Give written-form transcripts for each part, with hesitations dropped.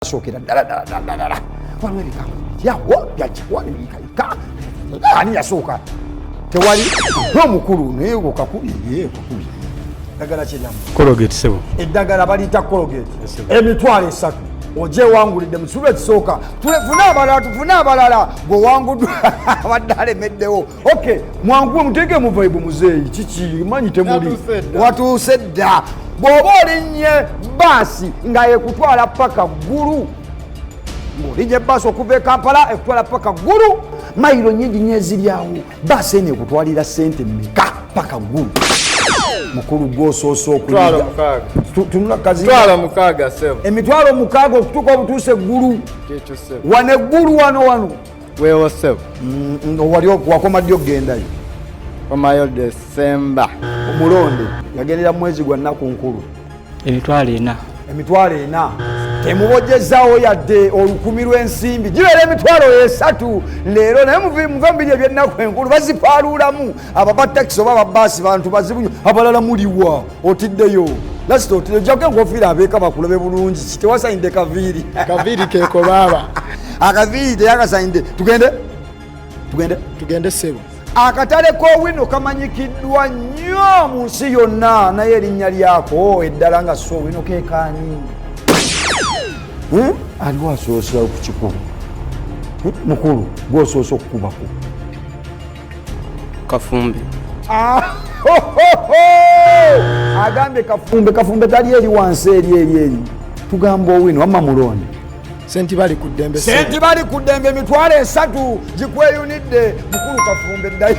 Sookera ddala ddala ddala ddala, waliwo ebigambo bityawo byajjawa nebiyikayika. Ani yasooka? Tewali omukulu, naye okakubye, okakubye. Ddagala kiryamu? Colgate, sebo. Eddagala baliyita Colgate. 30,000 ogyewangulidde mu kitundu ekisooka. Tufune abalala, tufune abalala. Gweowanguddwa, abadde alemeddewo. Ok, mwanguwe, muteeke mu vibe. Muzeeyi, kiki manyi temuli? Natuuse dda. Watuuse dda. Bw'oba olinnye baasi nga ekutwala paka Ggulu, ng'olinnye baasi okuva e Kampala ekutwala paka Ggulu, mayiro nyingi nyo eziryawo, baasi eno ekutwalira sente mmeka paka Ggulu? Mukulu, gwosoose Mitwalo okunyiga. 6. Tunula kazinga. 60,000, sebo. 60,000 okutuuka obutuuse Eggulu? Kyekyo, sebo. Wano Eggulu, wano wano? Weewo, sebo. Wali wakoma ddi okugendayo? Komayo Desemba. Omulonde yagendera mu mwezi gwa nnaku nkulu. 40,000. 40,000. Temubojezaawo yadde olukumi lw'ensimbi, gibeera 30,000 leero. Naye muve mubiri ebyennaku enkulu bazipaaluulamu. Abo abatakisi oba ababaasi bantu bazibu nnyo. Abalala muliwa? Otiddeyo lasita, otidde ojjako enkofiira abeeka bakulabe bulungi. Kitewasayidde kaviiri? Kaviiri keeko, baaba. Akaviiri teyakasayidde. Tugende, tugende. Tugende, ssebo. Akatale k'Owino kamanyikiddwa nnyo mu nsi yonna, naye erinnya lyako eddala nga si Owino kekaani? Aliwo asoosera ku kikulu? Mukulu, gwosoose okukubako. Kafumbe. Ah, ho, ho, ho! Agambye Kafumbe. Kafumbe tali eri wansi, eri eri eri. Tugamba Owino, wamma mulonde. Senti bali ku ddembe, ssebo. Senti bali ku ddembe, 30,000 gikweyunidde, mukulu Kafumbe. Ddayo,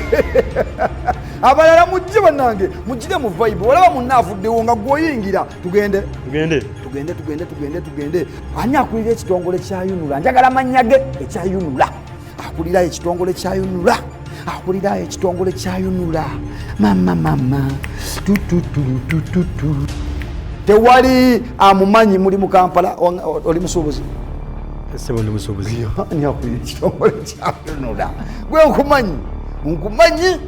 abalala mujje bannange, mugire mu vibe. Olaba munna avuddewo nga gweoyingira. Tugende. Tugende. Tugende, tugende, tugende, tugende. Ani akulira ekitongole kya UNRA? Njagala mannya ge. Ekya UNRA, akulira ekitongole kya UNRA, akulira ekitongole kya UNRA. Mama, mama, tutututututu. Tewali amumanyi? Muli mu Kampala, oli musuubuzi? Sebo, ndi musuubuzi. Ani akulira ekitongole kya UNRA? Gwe nkumanyi, nkumanyi.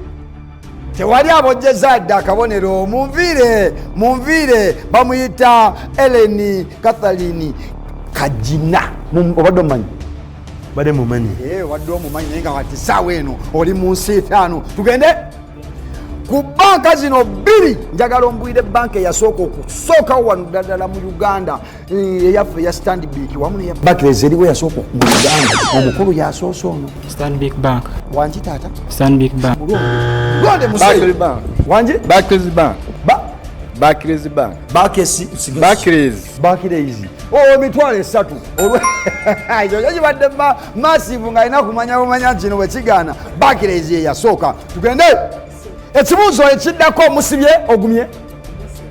Tewali abojjeza dde akabonero. Munviire, munviire. Bamuyita Ellen Catherine Kagina. Obadde omumanyi? Badde mumanyi. Eh, wadde omumanyi, naye nga wati saawa eno oli mu nsi etaano. Tugende ku banka zino bbiri. Njagala ombwire banka eyasooka okusookawo wano ddala mu Uganda, eyaffe eya Stanbic wamu neya Barclays. Eriwo eyasooka mu Uganda? Omukulu yasoose ono. Stanbic Bank. Wangi, taata? Stanbic Bank. Mulonde. Barclays Bank. Wangi? Barclays Bank. Ba Barclays Bank. Barclays. Barclays. Barclays. Oh, 30,000. Ekyo kyo kibadde massive nga alina kumanya bumanya nti kino bwe kigaana, Barclays ye yasooka. Tugende ekibuuzo ekiddako. Musibye? Ogumye,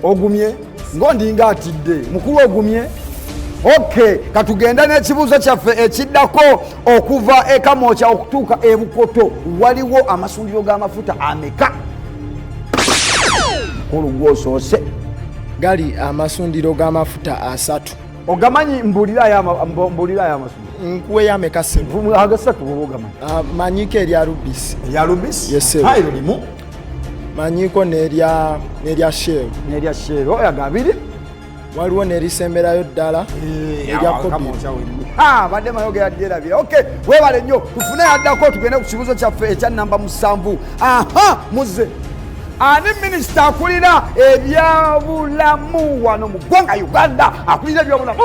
ogumye ng'ondinga atidde. Mukulu, ogumye? Ok, katugenda n'ekibuuzo kyaffe ekiddako. Okuva e Kamwokya okutuuka e Bukoto waliwo amasundiro g'amafuta ameka? Mukulu, gwosoose. Gali amasundiro g'amafuta asatu. Ogamanyi? Mbuulirayo amasundiro. Nkuweyo ameka, ssebo? Agasatu bwoba ogamanyi. Ah, manyiko erya Rubis. Erya Rubis? Yes, sir. Eryo limu. Manyiko n'erya Shell. N'erya Shell, oyo gabiri. Waliwo n'erisemberayo ddala, erya Kobil. Badde mayoge yadyerabira. Ok, webale nnyo. Tufune addako, tugende ku kibuuzo kyaffe ekya namba 7. Aha, muze ani minisita akulira ebyabulamu wano mu ggwanga Uganda? Akulira ebyobulamu?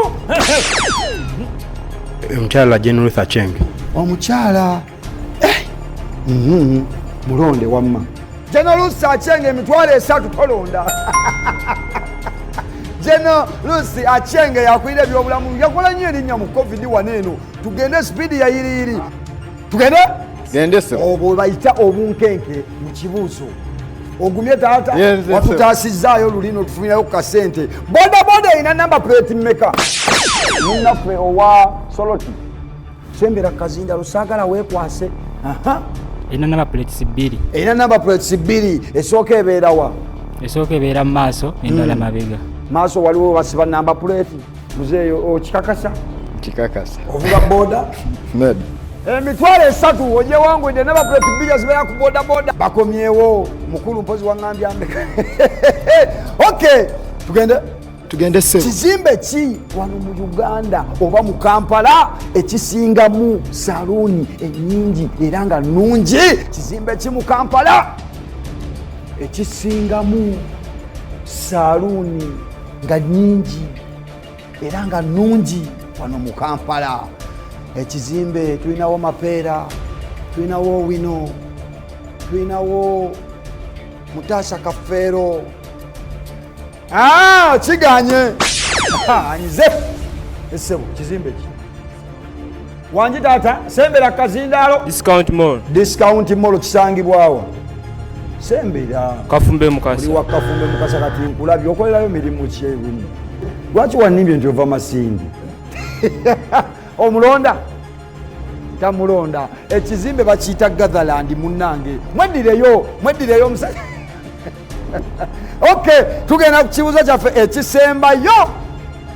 Omukyala Jane Ruth Acheng. Omukyala, eh, mulonde wamma. Jane Ruth Acheng, 30,000. Tolonda. Jane Ruth Acheng yakulira ebyobulamu, yakola nnyo erinnya mu COVID wano eno. Tugende, sipiidi ya yiriyiri. Tugende. Gende, ssebo. Obwo bayita obunkenke mu kibuuzo. Ogumye, taata? Yes, yes, Watutaasizaayo lulino, tufunirayo ku kasente. Bodaboda erina namba plate mmeka? Munnaffe owa Soloti, sembera kazindalo, saagala weekwase. Aha. Erina namba plates bbiri. Erina namba plates bbiri. Esooka ebeerawa? Esooka ebeera mu maaso, endala mabega. Maaso waliwo basiba namba plate? Muzeeyo, okikakasa? Kikakasa. Ovuga boda? Nedda. 30,000 ogyewangudde. Namba plate bbiri ezibeera ku bodaboda. Bakomyewo, mukulu. Mpozi waŋŋambye ambeka. Ok, tugende. Tugende ssebo. Kizimbe ki wano mu Uganda oba mu Kampala ekisingamu saluuni ennyingi era nga nnungi? Kizimbe ki mu Kampala ekisingamu saluuni nga nnyingi era nga nnungi wano mu Kampala? Ekizimbe tulinawo Mapeera, tulinawo Wino, tulinawo Mutaasa Kafeero. Ah, kiganye anyize essebo. Kizimbe ki? Wangi taata, sembera kazindaalo. Discount Mall. Discount Mall kisangibwawo? Sembera. Kafumbe Mukasa. Oli wa Kafumbe Mukasa. Kati nkulabye, okolerayo mirimu ki ebimu? Lwaki wanimbye nti ova Masindi? Omulonda tamulonda. Ekizimbe bakiyita Gatherland. Munnange, mweddireyo, mweddireyo omusajja. Ok, tugenda ku kibuuzo kyaffe ekisembayo.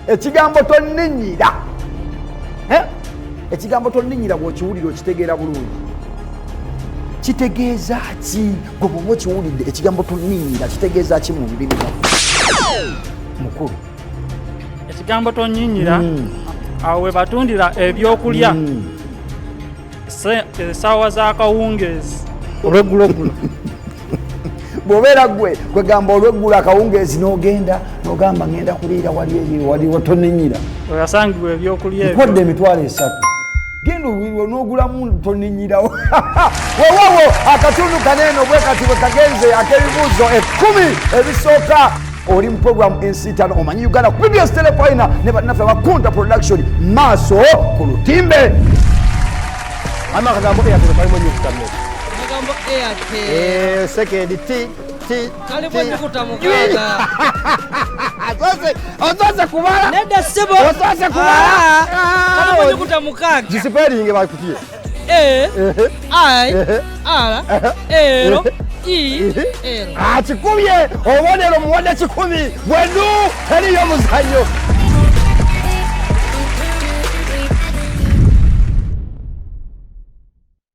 Ekigambo tonninyira. Eh? Ekigambo tonninyira bw'okiwulira okitegeera bulungi, kitegeeza ki? Gwe bwoba okiwulidde, ekigambo tonninyira kitegeeza ki mu lulimi lwaffe, mukulu? Ekigambo tonyinyira, awo we batundira ebyokulya essaawa z'akawungeezi, olweggulogulo. Bw'obeera gwe kwegamba olweggulo akawungeezi n'ogenda n'ogamba ngenda kuliira wali eri waliwo toninyira. Weyasangibwa ebyokulya ebyo. Nkodde 30,000, genda n'ogulamu toninyirawo. Wewawo akatundu kaneeno bwe kati bwe kagenze ak'ebibuuzo 10 ebisooka. Oli mu programu Ensiitano Omanyi Uganda ku PBS Telefina ne bannaffe Abakunta Production, maaso ku lutimbe. Ama akagambo Airtel kalimu ennyukuta mmeka? Akagambo Airtel. Sekendi t t Kalimu T. ennyukuta 6. Osoose kubala. Nedda ssebo. Osoose kubala. Kalimu ennyukuta 6. Zisiperinge bakutiye. A I R L E L. Akikubye obubonero, muwadde 100 bwenu, teriyo muzanyo.